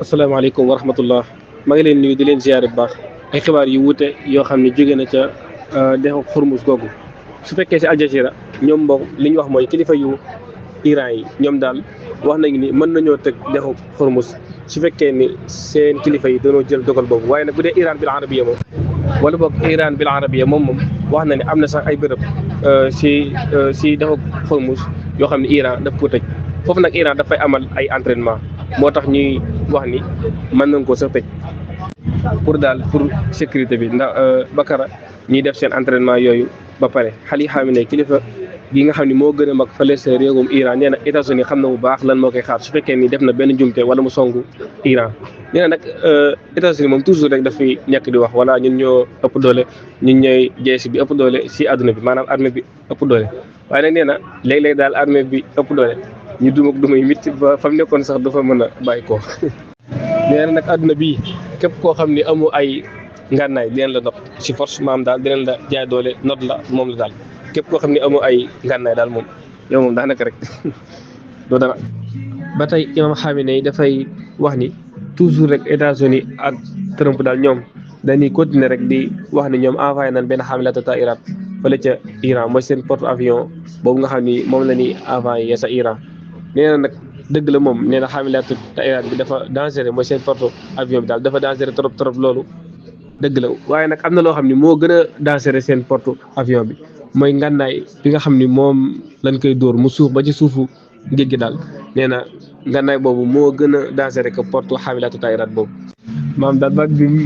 asalaamaaleykum wa rahmatullah maa ngi leen nuyu di leen ziare bu baax ay xibaar yu wuute yoo xam ne jóge na ca dexu Xurmus googu su fekkee si Al Jazeera ñoom moom li ñu wax mooy kilifa yu Iran yi ñoom daal wax nañu ni mën nañoo tëj dexu Xurmus su fekkee ni seen kilifa yi dañoo jël dogal boobu waaye nag bu dee Iran bil arabiya moom wala boog Iran bil arabiya moom wax na ne am na sax ay bërëb si dexu Xurmus yoo xam ne Iran daf ko tëj foofu nag Iran dafay amal ay entraînement moo tax ñuy wax ni mën nañ koo sax tëj pour sécurité bi ndax Bakara ñiy def seen entraînement yooyu ba pare xali Xaamenei kilifa gi nga xam ne moo gën a mag fële sa réewum Iran nee na États-Unis xam na bu baax lan moo koy xaar su fekkee ni def na benn jumte wala mu songu Iran nee na nag États-Unis moom toujours rek dafay ñàkk di wax wala ñun ñoo ëpp doole ñun ñooy jeesi bi ëpp doole si àdduna bi maanaam armée bi ëpp doole waaye nag nee na léeg-léeg daal armée bi ëpp doole ñu dumay mitti ba fa mu nekkoon sax dafa mën a bàyyi ko nee na nag àdduna bii képp koo xam ni amu ay ngànnaay dinañ la not si force maam daal dinañ la jaay doole not la moom la daal képp koo xam ni amu ay ngànnaay daal moom yow moom daanaka rek doo dara. ba tey imam Xaamenei dafay wax ni toujours rek États-Unis ak Trump daal ñoom dañuy continuer rek di wax ni ñoom envoyé nañ benn xaamilatu taa'irat fële ca Iran mooy seen porte avion boobu nga xam ni moom la ñuy envoyé sa Iran. nee na nag dëgg la moom nee na xaamilaatu taa'irat bi dafa dangereux mooy seen porte avion bi daal dafa dangereux trop loolu dëgg la waaye nag am na loo xam ni moo gën a dangereux seen porte avion bi mooy ngànnaay bi nga xam ni moom lañ koy dóor mu suuf ba ci suufu géej gi daal nee na ngànnaay boobu moo gën a dangereux que porte xaamilaatu taa'irat boobu. maam daal baat bi mu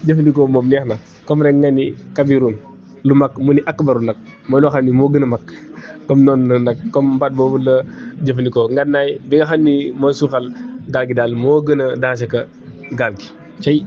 jëfandikoo moom neex na comme rek nga ni kabirun lu mag mu ni akbaru nag mooy loo xam ni moo gën a mag. comme noonu nag comme baat boobu la jëfandikoo ngànnaay bi nga xam ni mooy suuxal gaal gi daal moo gën a danger ka gaal gi cey